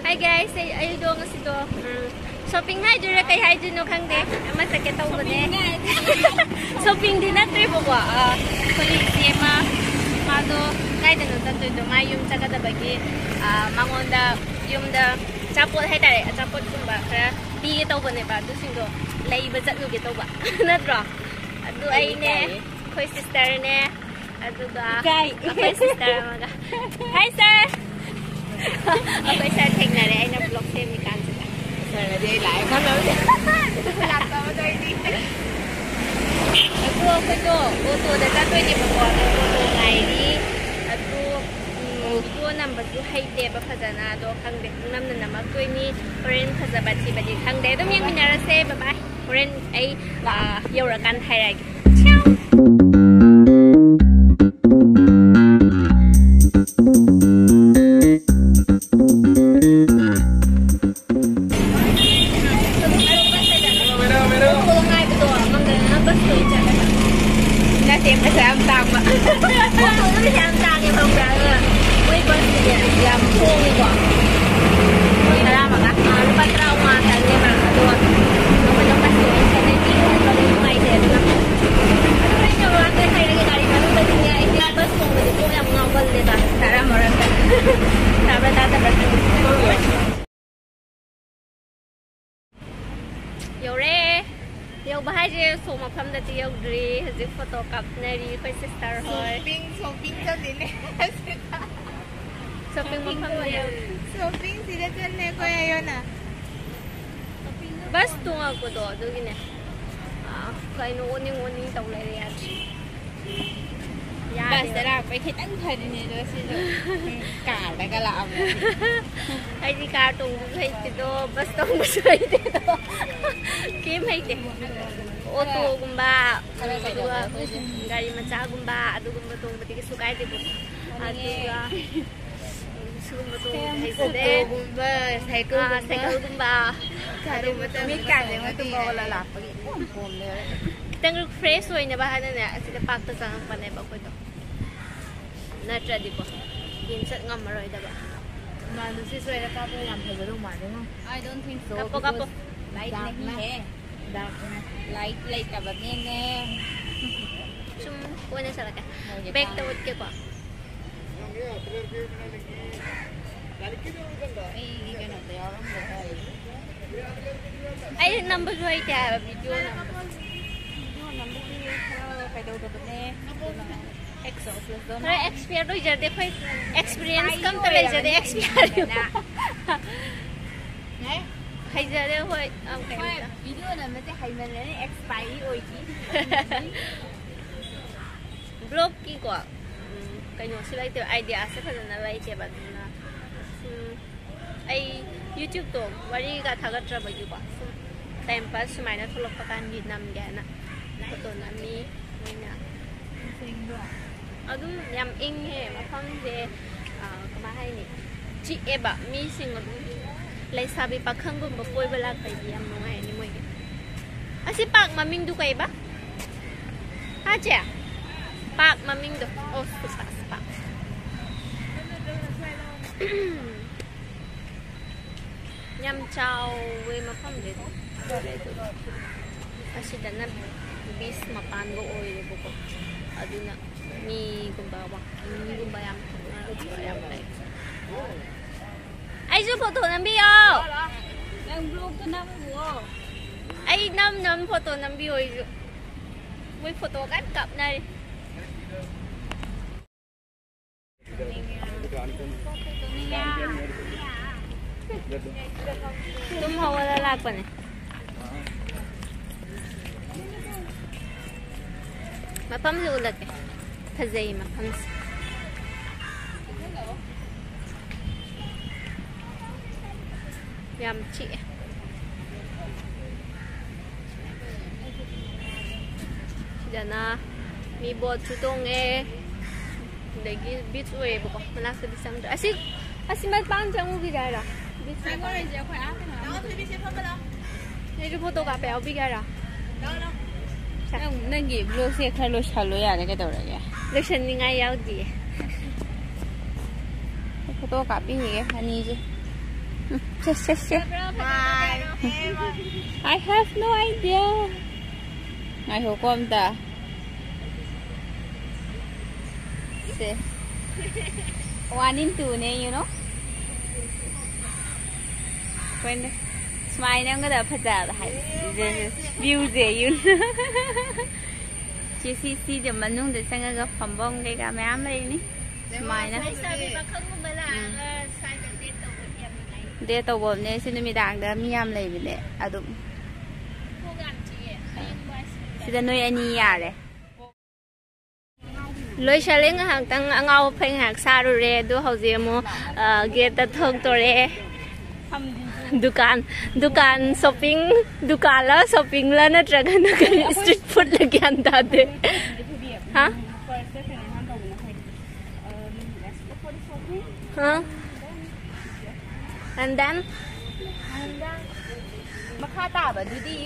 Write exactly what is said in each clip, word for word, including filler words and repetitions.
Hi guys, ꯑꯩ ꯑꯩꯗꯣ ꯉꯁꯤꯗꯣ ꯎꯝ, shopping ꯍꯥꯏꯗꯣꯏꯔꯥ ꯀꯩ ꯍꯥꯏꯗꯣꯏꯅꯣ ꯈꯪꯗꯦ, ꯑꯃ ꯆꯠꯀꯦ ꯇꯧꯕꯅꯦ꯫ Shoppingꯗꯤ ꯅꯠꯇ꯭ꯔꯦꯕꯀꯣ, ꯑ, ꯑꯩꯈꯣꯏ ꯏꯆꯦ ꯑꯃ, ꯃꯥꯗꯣ ꯀꯥꯏꯗꯅꯣ ꯆꯠꯇꯣꯏꯗꯣ, ꯃꯥ ꯌꯨꯝ ꯆꯠꯀꯗꯕꯒꯤ, ꯑ, ꯃꯉꯣꯟꯗ ꯌꯨꯝꯗ ꯑꯆꯥꯄꯣꯠ ꯍꯥꯏꯇꯥꯔꯦ, ꯑꯆꯥꯄꯣꯠꯀꯨꯝꯕ ꯈꯔ ꯄꯤꯒꯦ ꯇꯧꯕꯅꯦꯕ, ꯑꯗꯨꯁꯤꯡꯗꯣ ꯂꯩꯕ ꯆꯠꯂꯨꯒꯦ ꯇꯧꯕ꯫ ꯅꯠꯇ꯭ꯔꯣ? ꯑꯗꯨ ꯑꯩꯅꯦ, ꯑꯩꯈꯣꯏ sisterꯅꯦ, ꯑꯗꯨꯒ ꯏꯀꯥꯏ꯫ ꯑꯩꯈꯣꯏ sister ꯑꯃꯒ꯫ Hi sir! ꯑꯩꯈꯣꯏ sir ꯊꯦꯡꯅꯔꯦ ꯑꯩꯅ vlog ꯁꯦꯝꯃꯤꯀꯥꯟꯁꯤꯗ꯫ Sirꯅꯗꯤ ꯑꯩ ꯂꯥꯛꯑꯦ ꯈꯜꯂꯕꯅꯦ꯫ ꯂꯥꯛꯇꯕꯗꯣ ꯑꯩꯗꯤ꯫ ꯑꯗꯣ ꯑꯩꯈꯣꯏꯗꯣ autoꯗ ꯆꯠꯇꯣꯏꯅꯦꯕꯀꯣ, ꯑꯗꯣ auto ꯉꯥꯏꯔꯤ꯫ ꯑꯗꯣ, ꯎꯝ, video ꯅꯝꯕꯁꯨ ꯍꯩꯇꯦꯕ ꯐꯖꯅ, ꯑꯗꯣ ꯈꯪꯗꯦ, ꯄꯨꯡꯅꯝꯗ ꯅꯝꯃꯛꯇꯣꯏꯅꯤ꯫ ꯍꯣꯔꯦꯟ ꯐꯖꯕ ꯊꯤꯕꯗꯤ ꯈꯪꯗꯦ, ꯑꯗꯨꯝ ꯌꯦꯡꯃꯤꯟꯅꯔꯁꯦ꯫ Bye bye. ꯍꯣꯔꯦꯟ ꯑꯩ, ꯑ, ꯌꯧꯔꯀꯥꯟꯗ ꯍꯥꯏꯔꯛꯑꯒꯦ꯫ ꯅꯠꯇꯦ, ꯄꯩꯁꯥ ꯌꯥꯝ ꯇꯥꯡꯕ꯫ ꯑꯣꯇꯣꯗꯣ ꯄꯩꯁꯥ ꯌꯥꯝ ꯇꯥꯡꯉꯦ, ꯈꯪꯕ꯭ꯔꯥ? ꯑꯗꯨꯅ ꯃꯣꯏ busꯇꯨꯗꯤ ꯌꯥꯝ ꯍꯣꯡꯉꯤꯀꯣ꯫ ꯃꯣꯏ ꯇꯔꯥꯃꯉꯥ, ꯑꯥ, ꯂꯨꯄꯥ ꯇꯔꯥꯃꯉꯥ ꯇꯪꯅꯦꯕ꯫ ꯑꯗꯨꯒ ꯑꯩꯈꯣꯏꯅ busꯇꯣ ꯁꯦꯟꯅꯕꯤꯌꯨ ꯍꯥꯏꯕꯗꯣ ꯅꯨꯡꯉꯥꯏꯇꯦ꯫ ꯑꯗꯨꯅ ꯑꯗꯨ ꯑꯩꯅ ꯃꯃꯥꯡꯗ ꯍꯥꯏꯔꯒꯦ, ꯒꯥꯔꯤ ꯃꯅꯨꯡꯗꯗꯤꯅꯦ ꯑꯩꯗꯤ bus ꯇꯣꯡꯕꯗꯤ ꯀꯣꯛ ꯌꯥꯝ ꯉꯥꯎꯒꯜꯂꯦꯕ꯫ ꯇꯔꯥ ꯃꯔꯛꯇ ꯇꯥꯕ꯭ꯔꯥ ꯇꯥꯗꯕ꯭ꯔꯥ ꯈꯪꯗꯦ꯫ ꯌꯧꯔꯦ꯫ ꯌꯧꯕ ꯍꯥꯏꯁꯦ ꯁꯣꯝ ꯃꯐꯝꯗꯗꯤ ꯌꯧꯗ꯭ꯔꯤ꯫ ꯍꯧꯖꯤꯛ photo ꯀꯥꯞꯅꯔꯤ ꯑꯩꯈꯣꯏ sister ꯍꯣꯏ꯫ Shopping, shopping ꯆꯠꯂꯤꯅꯦ꯫ Shopping ꯃꯐꯝꯗ ꯌꯧ- Shoppingꯁꯤꯗ ꯆꯠꯂꯦ ꯑꯩꯈꯣꯏ ꯑꯌꯣꯅ꯫ Bus ꯇꯣꯡꯉꯛꯄꯗꯣ ꯑꯗꯨꯒꯤꯅꯦ꯫ ꯑꯥ, ꯀꯩꯅꯣ ꯑꯣꯅꯤꯡ ꯑꯣꯅꯤꯡ ꯇꯧ ꯂꯩꯔꯦ, ꯌꯥꯗ꯭ꯔꯦ꯫ ꯌꯥꯗꯦꯕ꯫ Busꯇ ꯂꯥꯛꯄꯩ ꯈꯤꯇꯪ ꯐꯔꯤꯅꯦ, ꯑꯗꯣ ꯁꯤꯁꯨ, ꯎꯝ, carꯗꯒ ꯂꯥꯛꯑꯝꯃꯗꯤ꯫ ꯑꯩꯗꯤ car ꯇꯣꯡꯕꯁꯨ ꯍꯩꯇꯦꯗꯣ, bus ꯇꯣꯡꯕꯁꯨ ꯍꯩꯇꯦꯗꯣ꯫ ꯀꯩꯝ ꯍꯩꯇꯦ꯫ Autoꯒꯨꯝꯕ, ꯈꯔ ꯑꯗꯨꯒ ꯀꯩꯗꯧꯕ ꯑꯩꯈꯣꯏꯁꯦ꯫ ꯒꯥꯔꯤ ꯃꯆꯥꯒꯨꯝꯕ, ꯑꯗꯨꯒꯨꯝꯕ ꯇꯣꯡꯕꯗꯤ ꯀꯩꯁꯨ ꯀꯥꯏꯗꯦꯀꯣ꯫ ꯑꯣꯅꯤꯡꯉꯦ꯫ ꯑꯗꯨꯒ ꯁꯤꯒꯨꯝꯕ ꯇꯣꯡꯕꯗꯤ ꯍꯩꯖꯗꯦ꯫ Autoꯒꯨꯝꯕ, ꯑꯥ, cycleꯒꯨꯝꯕ꯫ Cycleꯒꯨꯝꯕ꯫ ꯒꯥꯔꯤ ꯃꯆꯥ ꯃꯤ ꯀꯥꯗꯩ ꯃꯣꯏ ꯇꯨꯝꯕ ꯍꯧꯒꯠꯂ ꯂꯥꯛꯄꯒꯤ ꯏꯄꯣꯝ ꯄꯣꯝ ꯂꯩꯔꯦ꯫ ꯈꯤꯇꯪ fresh ꯑꯣꯏꯅꯕ ꯍꯥꯏꯅꯅꯦ, ꯑꯁꯤꯗ parkꯇ ꯆꯪꯉꯛꯄꯅꯦꯕ ꯑꯩꯈꯣꯏꯗꯣ꯫ ꯅꯠꯇ꯭ꯔꯗꯤꯀꯣ, ꯌꯦꯡ ꯆꯠ ꯉꯝꯃꯔꯣꯏꯗꯕ꯫ ꯃꯥꯗꯣ ꯁꯤ ꯁ꯭ꯋꯥꯏꯗ ꯀꯥꯞꯄ ꯌꯥꯝ ꯐꯖꯗꯧ ꯃꯥꯜꯂꯦꯉꯣ꯫ I don't think so. ꯀꯥꯞꯄꯣ, ꯀꯥꯞꯄꯣ꯫ Dark ꯅꯦ꯫ Dark ꯅꯦ꯫ Light ꯂꯩꯇꯕꯅꯦꯅꯦ꯫ ꯁꯨꯝ ꯀꯣꯟꯅ ꯁꯥꯔꯛꯀꯦ꯫ Back ꯇ ꯎꯠꯀꯦꯀꯣ꯫ ꯑꯩꯒꯤ ꯀꯩꯅꯣꯗ ꯌꯥꯎꯔꯝꯕ ꯇꯥꯏ꯫ ꯑꯩ ꯅꯝꯕꯁꯨ ꯍꯩꯇꯦ ꯍꯥꯏꯕ video ꯅꯝꯕ꯫ Video ꯅꯝꯕꯁꯦ ꯈꯔ ꯀꯩꯗꯧꯗꯕꯅꯦ꯫ ꯈꯔ expert ꯑꯣꯏꯖꯗꯦ ꯑꯩꯈꯣꯏ꯫ Experience ꯀꯝꯇ ꯂꯩꯖꯗꯦ꯫ Expert ꯍꯩꯖꯗꯦ ꯑꯩꯈꯣꯏ꯫ ꯑꯝ, ꯀꯩꯝꯇ꯫ Video ꯅꯝꯕꯁꯦ ꯍꯩꯃꯜꯂꯦꯅꯦ, expert ꯑꯣꯏꯈꯤ꯫ Vlog ꯀꯤꯀꯣ, ꯎꯝ, ꯀꯩꯅꯣꯁꯨ ꯂꯩꯇꯦꯕ, idea ꯁꯦ ꯐꯖꯅ ꯂꯩꯇꯦꯕ, ꯑꯗꯨꯅ ꯁꯨꯝ ꯑꯩ YouTube ꯇꯣ ꯋꯥꯔꯤꯒ ꯊꯥꯒꯠꯇ꯭ꯔꯕꯒꯤꯀꯣ, ꯁꯨꯝ time pass ꯁꯨꯃꯥꯏꯅ ꯊꯣꯛꯂꯛꯄ ꯀꯥꯟꯒꯤ ꯅꯝꯒꯦ ꯍꯥꯏꯅ photo ꯅꯝꯃꯤ꯫ ꯃꯣꯏꯅ ꯑꯗꯨꯝ ꯌꯥꯝ ꯏꯪꯉꯦ ꯃꯐꯝꯁꯦ꯫ ꯑꯥ, ꯀꯃꯥꯏ ꯍꯥꯏꯅꯤ, ꯆꯤꯛꯑꯦꯕ꯫ ꯃꯤꯁꯤꯡ ꯑꯗꯨꯝ, ꯂꯩꯁꯥꯕꯤ ꯄꯥꯈꯪꯒꯨꯝꯕ ꯀꯣꯏꯕ ꯂꯥꯛꯄꯩꯗꯤ ꯌꯥꯝ ꯅꯨꯡꯉꯥꯏꯅꯤ ꯃꯣꯏꯒꯤ꯫ ꯑꯁꯤ park ꯃꯃꯤꯡꯗꯨ ꯀꯩꯕ? ꯍꯥ, ꯆꯦ? Park ꯃꯃꯤꯡꯗꯣ꯫ ꯑꯣ, ꯁꯨꯄꯥ, ꯁꯨꯄꯥ꯫ ꯌꯥꯝ ꯆꯥꯎꯋꯦ ꯃꯐꯝꯁꯦ꯫ ꯑꯁꯤꯗꯅ beach ꯃꯄꯥꯟꯒ ꯑꯣꯏꯔꯦꯕꯀꯣ꯫ ꯑꯗꯨꯅ ꯃꯤꯒꯨꯝꯕ, walking ꯒꯨꯝꯕ ꯌꯥꯝ ꯊꯣꯛꯅꯔꯛꯄ ꯌꯥꯝ ꯂꯩ꯫ ꯑꯩꯁꯨ photo ꯅꯝꯕꯤꯌꯣ꯫ ꯅꯪ vlog ꯇꯣ ꯅꯝꯃꯣ꯫ ꯑꯩ ꯅꯝ ꯅꯝ photo ꯅꯝꯕꯤꯌꯣ ꯑꯩꯁꯨ꯫ ꯃꯣꯏ photo ꯀꯟꯅ ꯀꯥꯞꯅꯔꯤ꯫ ꯇꯨꯝ ꯍꯧꯒꯠꯂ ꯂꯥꯛꯄꯅꯦ꯫ ꯃꯐꯝꯁꯦ ꯎꯠꯂꯛꯀꯦ꯫ ꯐꯖꯩ ꯃꯐꯝꯁꯦ꯫ ꯌꯥꯝ ꯆꯤꯛꯑꯦ꯫ ꯁꯤꯗꯅ ꯃꯤ boat ꯁꯨ ꯇꯣꯡꯉꯦ꯫ ꯑꯗꯒꯤ beach ꯑꯣꯏꯌꯦꯕꯀꯣ꯫ ꯃꯅꯥꯛꯇꯗꯤ ꯆꯪꯗ꯭ꯔꯦ꯫ ꯑꯁꯤ, ꯑꯁꯤ ꯃꯄꯥꯟ ꯆꯪꯉꯨꯈꯤꯒꯦ ꯍꯥꯏꯔꯣ? Beach ꯃꯄꯥꯟ꯫ ꯑꯩꯁꯨ photo ꯀꯥꯞꯄ ꯌꯥꯎꯕꯤꯒꯦ ꯍꯥꯏꯔꯣ? ꯅꯪ, ꯅꯪꯒꯤ vlog ꯁꯦ ꯈꯔ ꯂꯣꯏꯁꯜꯂꯣ ꯌꯥꯔꯦ, ꯀꯩꯗꯧꯔꯒꯦ? ꯂꯣꯏꯁꯟꯅꯤꯡꯉꯥꯏ ꯌꯥꯎꯗꯤꯌꯦ꯫ ꯐꯣꯇꯣ ꯀꯥꯞꯄꯤꯔꯤꯒꯦ ꯑꯅꯤꯁꯦ꯫ ꯁꯦ, ꯁꯦ, ꯁꯦ꯫ I have no idea. ꯉꯥꯏꯈꯣꯀꯣ ꯑꯝꯇ꯫ ꯁꯦ꯫ One in two ꯅꯦ, you know? ꯑꯩꯈꯣꯏꯅ ꯁꯨꯃꯥꯏꯅ ꯑꯃꯒꯗ ꯐꯖꯕ ꯍꯥꯏꯕꯁꯦ꯫ View say, you know? ꯁꯤ, ꯁꯤ, ꯁꯤꯗ ꯃꯅꯨꯡꯗ ꯆꯪꯉꯒ ꯐꯝꯐꯝ ꯀꯩꯀꯥ ꯃꯌꯥꯝ ꯂꯩꯅꯤ꯫ ꯁꯨꯃꯥꯏꯅ꯫ ꯂꯩꯁꯥꯕꯤ ꯄꯥꯈꯪꯒꯨꯝꯕ ꯂꯥꯛꯑꯒ ꯎꯝ꯫ ꯁ꯭ꯋꯥꯏꯗ date ꯇꯧꯕꯗꯤ ꯌꯥꯝ ꯅꯨꯡꯉꯥꯏꯅꯤ꯫ Date ꯇꯧꯕ ꯑꯃꯅꯦ꯫ ꯁꯤ ꯅꯨꯃꯤꯗꯥꯡꯗ ꯃꯤ ꯌꯥꯝ ꯂꯩꯕꯅꯦ ꯑꯗꯨꯝ꯫ ꯀꯣꯛ ꯌꯥꯝ ꯆꯤꯛꯑꯦ꯫ ꯑꯌꯤꯡꯕ ꯍꯥꯏꯁꯤꯗꯤ꯫ ꯁꯤꯗ ꯅꯣꯏ ꯑꯅꯤ ꯌꯥꯔꯦ꯫ ꯂꯣꯏꯁꯜꯂꯦ꯫ ꯉꯥꯏꯍꯥꯛꯇꯪ ꯑꯉꯥꯎꯕ ꯐꯩ ꯉꯥꯏꯍꯥꯛ ꯁꯥꯔꯨꯔꯦ꯫ ꯑꯗꯨ ꯍꯧꯖꯤꯛ ꯑꯃꯨꯛ, ꯑ, gate ꯇ ꯊꯣꯛꯇꯣꯔꯦ꯫ ꯗꯨꯀꯥꯟ, ꯗꯨꯀꯥꯟ shopping, ꯗꯨꯀꯥꯟꯂ shopping ꯂ ꯅꯠꯇ꯭ꯔꯒꯅ ꯀꯔꯤ street food ꯂ ꯒ꯭ꯌꯥꯟ ꯇꯥꯗꯦ꯫ ꯍꯥ? ꯍꯥ? And then? ꯃꯈꯥ ꯇꯥꯕꯗꯨꯗꯤ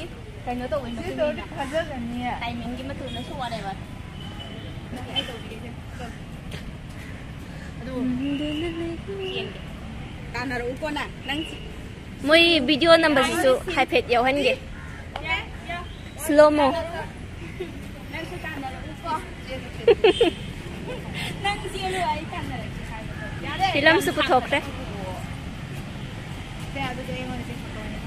ꯀꯩꯅꯣ ꯇꯧꯕꯩ ꯃꯇꯨꯡ ꯏꯟꯅ꯫ ꯐꯥꯖꯒꯅꯤꯌꯦ꯫ Timing ꯒꯤ ꯃꯇꯨꯡ ꯏꯟꯅꯁꯨ whatever꯫ ꯅꯪ ꯑꯩ ꯇꯧꯕꯤꯒꯦ꯫ ꯑꯗꯨ ꯌꯦꯡꯒꯦ꯫ ꯇꯥꯟꯅꯔꯛꯎꯀꯣ ꯅꯪ꯫ ꯅꯪ ꯁꯤ ꯃꯣꯏ video ꯅꯝꯕꯁꯤꯁꯨ ꯍꯥꯏꯐꯦꯠ ꯌꯥꯎꯍꯟꯒꯦ꯫ Slow mo꯫ ꯅꯪꯁꯨ ꯇꯥꯟꯅꯔꯛꯎꯀꯣ꯫ ꯅꯪ ꯆꯦꯜꯂꯨ, ꯑꯩ ꯇꯥꯟꯅꯔꯛꯀꯦ ꯍꯥꯏꯕꯗꯣ꯫ ꯌꯥꯔꯦ, ꯐꯤꯂꯝꯁꯨ ꯌꯥꯝ ꯄꯨꯊꯣꯛꯈ꯭ꯔꯦ꯫ ꯁꯦ, ꯑꯗꯨꯗꯤ ꯑꯩꯉꯣꯟꯗ ꯆꯦꯟꯊꯣꯛꯄ ꯑꯣꯏꯅ꯫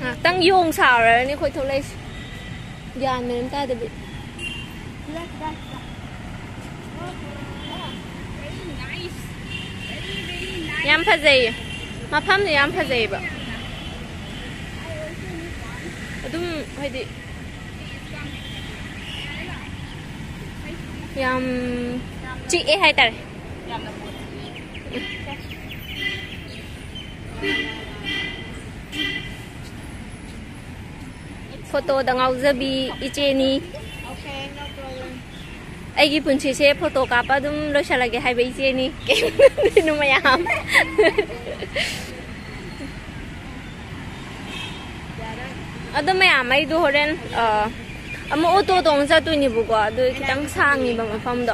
ꯉꯥꯛꯇꯪ ꯌꯣꯡ ꯁꯥꯔꯨꯔꯅꯤ ꯑꯩꯈꯣꯏ ꯊꯣꯛꯂꯛꯏꯁꯦ꯫ ꯒ꯭ꯌꯥꯟ ꯃꯦꯟ ꯑꯃ ꯇꯥꯗꯕꯤ꯫ ꯌꯥꯝ ꯐꯖꯩꯌꯦ꯫ ꯃꯐꯝꯗꯣ ꯌꯥꯝ ꯐꯖꯩꯌꯦꯕ꯫ ꯑꯗꯨꯝ ꯍꯥꯏꯗꯤ ꯌꯥꯝ ꯆꯤꯛꯑꯦ ꯍꯥꯏꯇꯥꯔꯦ꯫ ꯐꯣꯇꯣꯗ ꯉꯥꯎꯖꯕꯤ ꯏꯆꯦꯅꯤ꯫ ꯑꯩꯒꯤ ꯄꯨꯟꯁꯤꯁꯦ ꯐꯣꯇꯣ ꯀꯥꯞꯄ ꯑꯗꯨꯝ ꯂꯣꯏꯁꯤꯜꯂꯒꯦ ꯍꯥꯏꯕ ꯏꯆꯦꯅꯤ꯫ ꯀꯩꯅꯣ ꯃꯌꯥꯝ꯫ ꯑꯗꯣ ꯃꯌꯥꯝ, ꯑꯩꯗꯣ ꯍꯣꯔꯦꯟ, ꯑ, ꯑꯃꯨꯛ ꯑꯣꯇꯣ ꯇꯣꯡꯉ ꯆꯠꯇꯣꯏꯅꯦꯕꯀꯣ꯫ ꯑꯗꯨ ꯈꯤꯇꯪ ꯁꯥꯡꯉꯤꯕ ꯃꯐꯝꯗꯣ꯫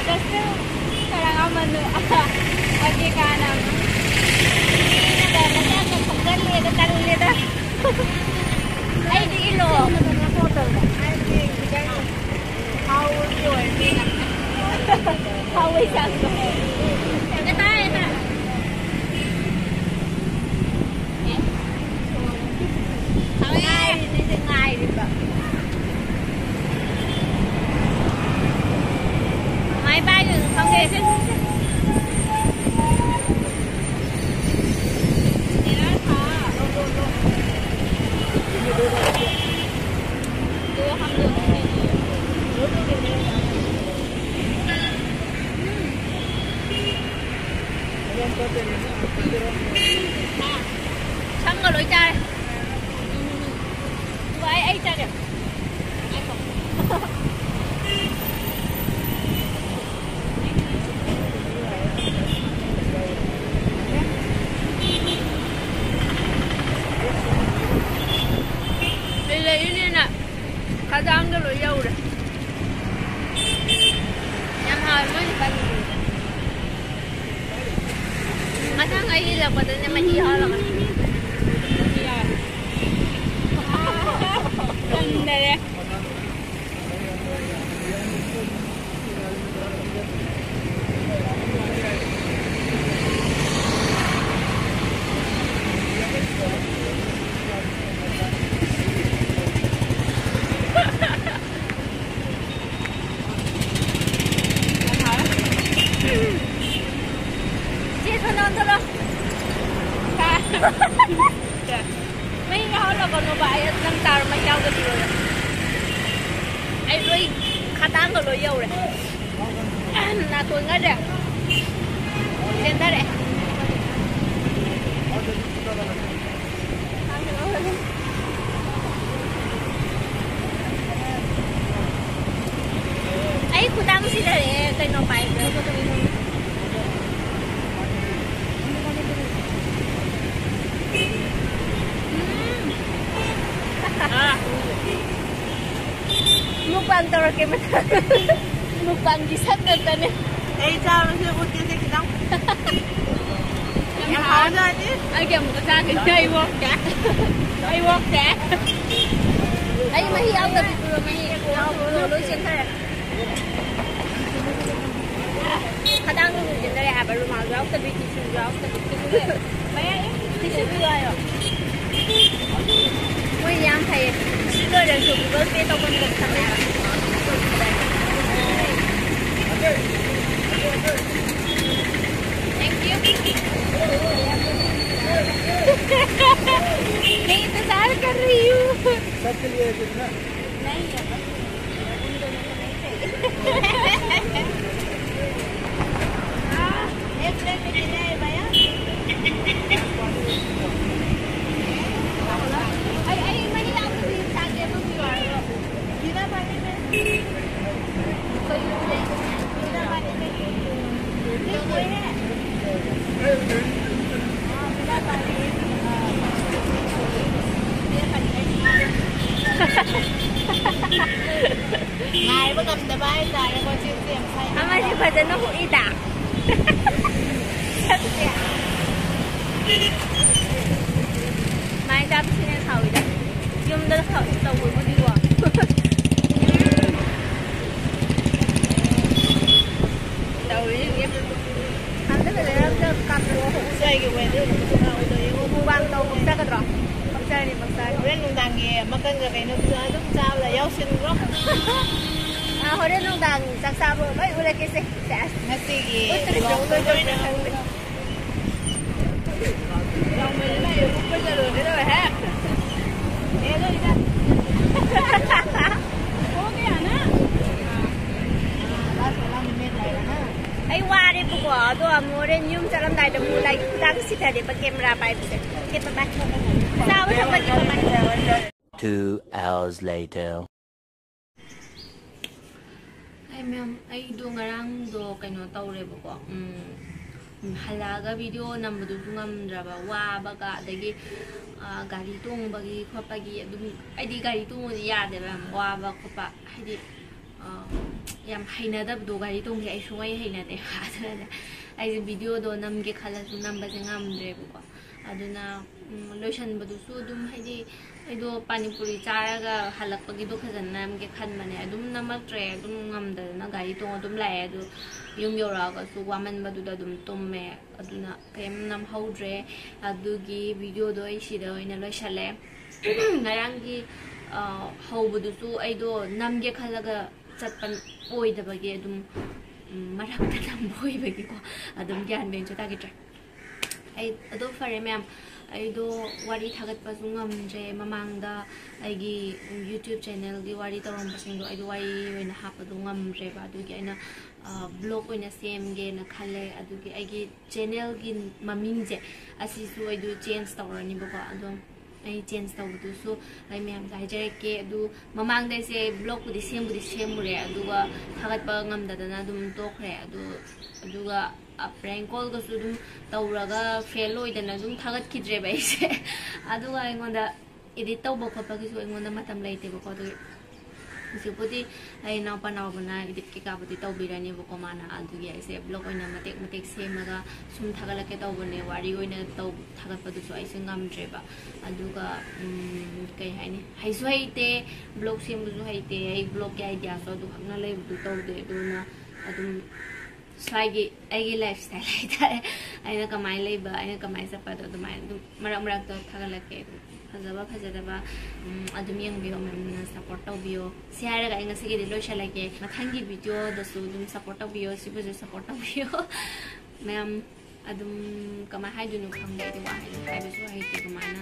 ꯑꯗꯁꯨ ꯈꯔ ꯑꯃꯅ ꯑꯗꯤ ꯀꯥꯟꯅ ꯃꯤꯅꯒ ꯃꯆꯥꯒ ꯈꯣꯝꯒꯜꯂꯦꯗ, ꯇꯜꯂꯦꯗ꯫ ꯑꯩꯗꯤ ꯏꯜꯂꯣ꯫ ꯍꯥꯎꯕꯒꯤ ꯑꯣꯏꯔꯗꯤ꯫ ꯍꯥꯎꯕꯩ ꯆꯥꯡꯗꯣ꯫ ꯉꯁꯥꯏ ꯉꯥꯏꯔꯤꯅꯦ, ꯉꯥꯏꯔꯤꯕ꯫ ꯀꯃꯥꯏ ꯄꯥꯏꯗꯣꯏꯅꯣ ꯈꯪꯗꯦ꯫ ꯈꯗꯥꯡꯗ ꯂꯣꯏ ꯌꯧꯔꯦ꯫ ꯌꯥꯝ ꯍꯥꯎꯋꯦ ꯃꯣꯏꯒꯤ ꯄꯥꯅꯤꯄꯨꯔꯤꯗꯣ꯫ ꯃꯊꯪ ꯑꯩ ꯏꯜꯂꯛꯄꯗꯅꯦ ꯃꯍꯤ ꯍꯥꯜꯂꯛꯀꯅꯤ꯫ ꯇꯟꯗꯔꯦ꯫ ꯆꯦ ꯁꯣꯅꯥ, ꯑꯝꯇ ꯂꯥꯎ꯫ ꯃꯩ ꯌꯥꯎꯍꯜꯂꯛꯀꯅꯣꯕ, ꯑꯩ ꯅꯪ ꯆꯥꯔꯣ, ꯃꯩ ꯌꯥꯎꯗꯕꯤꯔꯣ꯫ ꯑꯩ ꯂꯣꯏ, ꯈꯗꯥꯡꯒ ꯂꯣꯏ ꯌꯧꯔꯦ꯫ ꯅꯥꯇꯣꯟꯒꯁꯦ ꯆꯦꯟꯊꯔꯛꯑꯦ꯫ ꯑꯩ ꯈꯨꯗꯥꯡ ꯁꯤꯊꯔꯛꯑꯦ, ꯀꯩꯅꯣ ꯄꯥꯏꯕ꯭ꯔꯥ? ꯎꯝ꯫ ꯃꯨꯛꯕꯥꯡ ꯇꯧꯔꯛꯀꯦ ꯃꯊꯪ꯫ ꯃꯨꯛꯕꯥꯡꯒꯤ ꯁꯛ ꯉꯥꯛꯇꯅꯦ꯫ ꯑꯩ ꯆꯥꯕꯁꯦ ꯎꯠꯀꯦꯁꯦ ꯈꯤꯇꯪ꯫ ꯌꯥꯝ ꯍꯥꯎꯖꯥꯠꯅꯤ꯫ ꯑꯩꯒꯤ ꯑꯃꯨꯛꯀ ꯆꯥꯒꯦ꯫ ꯑꯩ ꯑꯣꯛꯇꯦ꯫ ꯑꯩ ꯑꯣꯛꯇꯦ꯫ ꯑꯩ ꯃꯍꯤ ꯌꯥꯎꯗꯕꯤ ꯄꯨꯔꯛꯑꯣ, ꯃꯍꯤ ꯌꯥꯎꯕꯗꯣ ꯂꯣꯏ ꯆꯦꯟꯊꯔꯦ꯫ ꯈꯗꯥꯡꯗ ꯂꯣꯏ ꯆꯦꯟꯊꯔꯦ ꯍꯥꯏꯕ, ꯔꯨꯃꯥꯜ ꯌꯥꯎꯗꯕꯤ, ꯇꯤꯁꯨ ꯌꯥꯎꯗꯕꯤ꯫ ꯇꯤꯁꯨ ꯂꯩ꯫ ꯃꯌꯥꯏ ꯇꯤꯁꯨ ꯄꯤꯌꯨ ꯍꯥꯏꯌꯣ꯫ ꯃꯣꯏ ꯌꯥꯝ ꯐꯩꯌꯦ꯫ ꯁꯤ ꯂꯣꯏꯔꯁꯨ Google Pay ꯇꯧꯐꯝꯗ ꯊꯝꯃꯦ ꯍꯥꯏꯕ꯫ Thank you. मैं इंतजार कर रही हूँ। सबके लिए है कुछ ना? नहीं है, बस उन दोनों को नहीं चाहिए। हाँ, एक प्लेट में कितने है भैया? अरे, अरे, मैं नहीं लाऊंगी, साथ में भी आ रहा हूँ। बिना पानी में। ꯐꯖꯅ ꯍꯨꯛꯏꯗ꯫ ꯁꯛꯁꯦ꯫ ꯃꯥꯏ ꯆꯥꯕꯁꯤꯅ ꯍꯥꯎꯋꯤꯗ꯫ ꯌꯨꯝꯗ ꯈꯛ ꯇꯧꯕꯕꯨꯗꯤꯀꯣ꯫ ꯇꯧꯔꯤꯁꯤꯡꯁꯦ꯫ ꯑꯝꯇ ꯐꯖꯅ ꯑꯝꯇ ꯀꯥꯞꯄꯛꯑꯣ꯫ ꯉꯁꯥꯏꯒꯤ weather ꯗꯨꯁꯨ ꯉꯥꯎꯗ ꯌꯦꯡꯉꯣ꯫ Mukbang ꯇꯧꯕ ꯆꯠꯀꯗ꯭ꯔꯣ? ꯄꯛꯆꯔꯅꯤ, ꯄꯛꯆꯔꯅꯤ꯫ ꯍꯣꯔꯦꯟ ꯅꯨꯡꯗꯥꯡꯒꯤ ꯃꯀꯟꯒ ꯀꯩꯅꯣꯗꯨꯁꯨ ꯑꯗꯨꯝ ꯆꯥꯕꯗ ꯌꯥꯎꯁꯤꯟꯈ꯭ꯔꯣ꯫ ꯑ, ꯍꯣꯔꯦꯟ ꯅꯨꯡꯗꯥꯡ ꯆꯥꯛ ꯆꯥꯕ ꯂꯣꯏ ꯎꯠꯂꯛꯀꯦꯁꯦ꯫ ꯁꯦꯁ꯫ ꯉꯁꯤꯒꯤ ꯎꯠꯇ꯭ꯔꯤꯕ꯭ꯔꯥ, vlog ꯎꯠꯂꯣꯏꯗ꯭ꯔꯥ ꯂꯣꯏꯅ ꯈꯪꯗꯦ꯫ ꯑꯩ ꯋꯥꯔꯦꯕꯀꯣ, ꯑꯗꯣ ꯑꯃꯨꯛ ꯍꯣꯔꯦꯟ ꯌꯨꯝ ꯆꯠꯂꯝꯗꯥꯏꯗ ꯑꯃꯨꯛ ꯂꯥꯏꯔꯤꯛ ꯈꯨꯇꯥꯛ ꯁꯤꯊꯔꯦꯕ camera ꯄꯥꯏꯕꯁꯦ꯫ Okay, bye bye. ꯆꯥꯕ ꯊꯛꯄꯒꯤ bye bye꯫ Two hours later. ꯑꯩ ꯃꯌꯥꯝ, ꯑꯩꯗꯣ ꯉꯔꯥꯡꯗꯣ ꯀꯩꯅꯣ ꯇꯧꯔꯦꯕꯀꯣ, ꯎꯝ, ꯍꯜꯂꯛꯑꯒ video ꯅꯝꯕꯗꯨꯁꯨ ꯉꯝꯗ꯭ꯔꯕ, ꯋꯥꯕꯒ, ꯑꯗꯒꯤ, ꯑ, ꯒꯥꯔꯤ ꯇꯣꯡꯕꯒꯤ ꯈꯣꯠꯄꯒꯤ ꯑꯗꯨꯝ, ꯑꯩꯗꯤ ꯒꯥꯔꯤ ꯇꯣꯡꯕꯗꯤ ꯌꯥꯗꯦꯕ, ꯌꯥꯝ ꯋꯥꯕ ꯈꯣꯠꯄ, ꯍꯥꯏꯗꯤ, ꯑ, ꯌꯥꯝ ꯍꯩꯅꯗꯕꯗꯣ, ꯒꯥꯔꯤ ꯇꯣꯡꯕꯁꯦ ꯑꯩ ꯁꯨꯡꯍꯩ ꯍꯩꯅꯗꯦ꯫ ꯑꯗꯨꯅꯅꯦ ꯑꯩꯁꯦ videoꯗꯣ ꯅꯝꯒꯦ ꯈꯜꯂꯁꯨ ꯅꯝꯕꯁꯦ ꯉꯝꯗ꯭ꯔꯦꯕꯀꯣ꯫ ꯑꯗꯨꯅ, ꯎꯝ, ꯂꯣꯏꯁꯟꯕꯗꯨꯁꯨ ꯑꯗꯨꯝ, ꯍꯥꯏꯗꯤ, ꯑꯩꯗꯣ ꯄꯥꯅꯤꯄꯨꯔꯤ ꯆꯥꯔꯒ ꯍꯜꯂꯛꯄꯒꯤꯗꯣ ꯐꯖꯅ ꯅꯝꯒꯦ ꯈꯟꯕꯅꯦ, ꯑꯗꯨꯝ ꯅꯝꯃꯛꯇ꯭ꯔꯦ, ꯑꯗꯨꯝ ꯉꯝꯗꯗꯅ ꯒꯥꯔꯤ ꯇꯣꯡꯉ ꯑꯗꯨꯝ ꯂꯥꯛꯑꯦ꯫ ꯑꯗꯨ ꯌꯨꯝ ꯌꯧꯔꯛꯑꯒꯁꯨ ꯋꯥꯃꯟꯕꯗꯨꯗ ꯑꯗꯨꯝ ꯇꯨꯝꯃꯦ, ꯑꯗꯨꯅ ꯀꯩꯝ ꯅꯝꯍꯧꯗ꯭ꯔꯦ꯫ ꯑꯗꯨꯒꯤ videoꯗꯣ ꯑꯩ ꯁꯤꯗ ꯑꯣꯏꯅ ꯂꯣꯏꯁꯜꯂꯦ꯫ ꯉꯔꯥꯡꯒꯤ, ꯑ, ꯍꯧꯕꯗꯨꯁꯨ ꯑꯩꯗꯣ ꯅꯝꯒꯦ ꯈꯜꯂꯒ ꯆꯠꯄ ꯑꯣꯏꯗꯕꯒꯤ ꯑꯗꯨꯝ, ꯎꯝ, ꯃꯔꯛꯇ ꯅꯝꯕ ꯑꯣꯏꯕꯒꯤꯀꯣ, ꯑꯗꯨꯝ ꯒ꯭ꯌꯥꯟ ꯃꯦꯟꯁꯨ ꯇꯥꯈꯤꯗ꯭ꯔꯦ꯫ ꯑꯩ ꯑꯗꯣ ꯐꯔꯦ ꯃꯌꯥꯝ, ꯑꯩꯗꯣ ꯋꯥꯔꯤ ꯊꯥꯒꯠꯄꯁꯨ ꯉꯝꯗ꯭ꯔꯦ꯫ ꯃꯃꯥꯡꯗ ꯑꯩꯒꯤ YouTube channelꯒꯤ ꯋꯥꯔꯤ ꯇꯧꯔꯝꯕꯁꯤꯡꯗꯣ ꯑꯩꯗꯣ ꯋꯥꯔꯤ ꯑꯣꯏꯅ ꯍꯥꯞꯄꯗꯣ ꯉꯝꯗ꯭ꯔꯦꯕ, ꯑꯗꯨꯒꯤ ꯑꯩꯅ, ꯑ, vlog ꯑꯣꯏꯅ ꯁꯦꯝꯒꯦꯅ ꯈꯜꯂꯦ꯫ ꯑꯗꯨꯒꯤ ꯑꯩꯒꯤ channelꯒꯤ ꯃꯃꯤꯡꯁꯦ ꯑꯁꯤꯁꯨ ꯑꯩꯗꯣ change ꯇꯧꯔꯅꯤꯕꯀꯣ꯫ ꯑꯗꯣ ꯑꯩ change ꯇꯧꯕꯗꯨꯁꯨ ꯑꯩ ꯃꯌꯥꯝꯗ ꯍꯥꯏꯖꯔꯛꯀꯦ꯫ ꯑꯗꯨ ꯃꯃꯥꯡꯗ ꯑꯩꯁꯦ vlogꯄꯨꯗꯤ ꯁꯦꯝꯕꯨꯗꯤ ꯁꯦꯝꯃꯨꯔꯦ, ꯑꯗꯨꯒ ꯊꯥꯒꯠꯄ ꯉꯝꯗꯗꯅ ꯑꯗꯨꯝ ꯇꯣꯛꯈ꯭ꯔꯦ꯫ ꯑꯗꯨ, ꯑꯗꯨꯒ prank callꯒꯁꯨ ꯑꯗꯨꯝ ꯇꯧꯔꯒ fail ꯑꯣꯏꯗꯅ ꯑꯗꯨꯝ ꯊꯥꯒꯠꯈꯤꯗ꯭ꯔꯦꯕ ꯑꯩꯁꯦ꯫ ꯑꯗꯨꯒ ꯑꯩꯉꯣꯟꯗ edit ꯇꯧꯕ ꯈꯣꯠꯄꯒꯤꯁꯨ ꯑꯩꯉꯣꯟꯗ ꯃꯇꯝ ꯂꯩꯇꯦꯕꯀꯣ꯫ ꯑꯗꯨꯒꯤ ꯍꯧꯖꯤꯛꯄꯨꯗꯤ ꯑꯩ ꯏꯅꯥꯎꯄꯥ ꯅꯥꯎꯕꯅ ꯏꯗꯤꯠ ꯀꯩꯀꯥꯕꯨꯗꯤ ꯇꯧꯕꯤꯔꯅꯦꯕꯀꯣ, ꯃꯥꯅ꯫ ꯑꯗꯨꯒꯤ ꯑꯩꯁꯦ ꯕ꯭ꯂꯣꯛ ꯑꯣꯏꯅ ꯃꯇꯦꯛ ꯃꯇꯦꯛ ꯁꯦꯝꯃꯒ ꯁꯨꯝ ꯊꯥꯒꯠꯂꯛꯀꯦ ꯇꯧꯕꯅꯦ꯫ ꯋꯥꯔꯤ ꯑꯣꯏꯅ ꯇꯧ ꯊꯥꯒꯠꯄꯗꯨꯁꯨ ꯑꯩꯁꯦ ꯉꯝꯗ꯭ꯔꯦꯕ꯫ ꯑꯗꯨꯒ ꯎꯝ, ꯀꯩ ꯍꯥꯏꯅꯤ, ꯍꯩꯁꯨ ꯍꯩꯇꯦ, ꯕ꯭ꯂꯣꯛ ꯁꯦꯝꯕꯁꯨ ꯍꯩꯇꯦ꯫ ꯑꯩ ꯕ꯭ꯂꯣꯛꯀꯤ ꯑꯥꯏꯗꯤꯌꯥꯁꯨ ꯑꯗꯨꯈꯛꯅ ꯂꯩꯕꯗꯨ ꯇꯧꯗꯦ꯫ ꯑꯗꯨꯅ ꯑꯗꯨꯝ ꯁ꯭ꯋꯥꯏꯒꯤ ꯑꯩꯒꯤ ꯂꯥꯏꯐ ꯁ꯭ꯇꯥꯏꯜ ꯍꯥꯏꯇꯥꯔꯦ, ꯑꯩꯅ ꯀꯃꯥꯏꯅ ꯂꯩꯕ, ꯑꯩꯅ ꯀꯃꯥꯏꯅ ꯆꯠꯄꯗꯣ ꯑꯗꯨꯃꯥꯏꯅ ꯑꯗꯨꯝ ꯃꯔꯛ ꯃꯔꯛꯇ ꯊꯥꯒꯠꯂꯛꯀꯦ꯫ ꯑꯗꯨꯝ ꯐꯖꯕ ꯐꯖꯗꯕ, ꯎꯝ, ꯑꯗꯨꯝ ꯌꯦꯡꯕꯤꯌꯣ, ꯃꯌꯥꯝꯅ ꯁꯞꯄꯣꯔꯠ ꯇꯧꯕꯤꯌꯣ꯫ ꯁꯤ ꯍꯥꯏꯔꯒ ꯑꯩ ꯉꯁꯤꯒꯤꯗꯤ ꯂꯣꯏꯁꯤꯜꯂꯒꯦ꯫ ꯃꯊꯪꯒꯤ ꯚꯤꯗꯤꯑꯣꯗꯁꯨ ꯑꯗꯨꯝ ꯁꯞꯄꯣꯔꯠ ꯇꯧꯕꯤꯌꯣ, ꯁꯤꯕꯨꯁꯨ ꯁꯞꯄꯣꯔꯠ ꯇꯧꯕꯤꯌꯣ꯫ ꯃꯌꯥꯝ ꯑꯗꯨꯝ ꯀꯃꯥꯏꯅ ꯍꯥꯏꯗꯣꯏꯅꯣ ꯈꯪꯗꯦ, ꯑꯩꯗꯤ ꯋꯥ ꯍꯥꯏ- ꯍꯥꯏꯕꯁꯨ ꯍꯩꯇꯦ꯫ ꯑꯗꯨꯃꯥꯏꯅ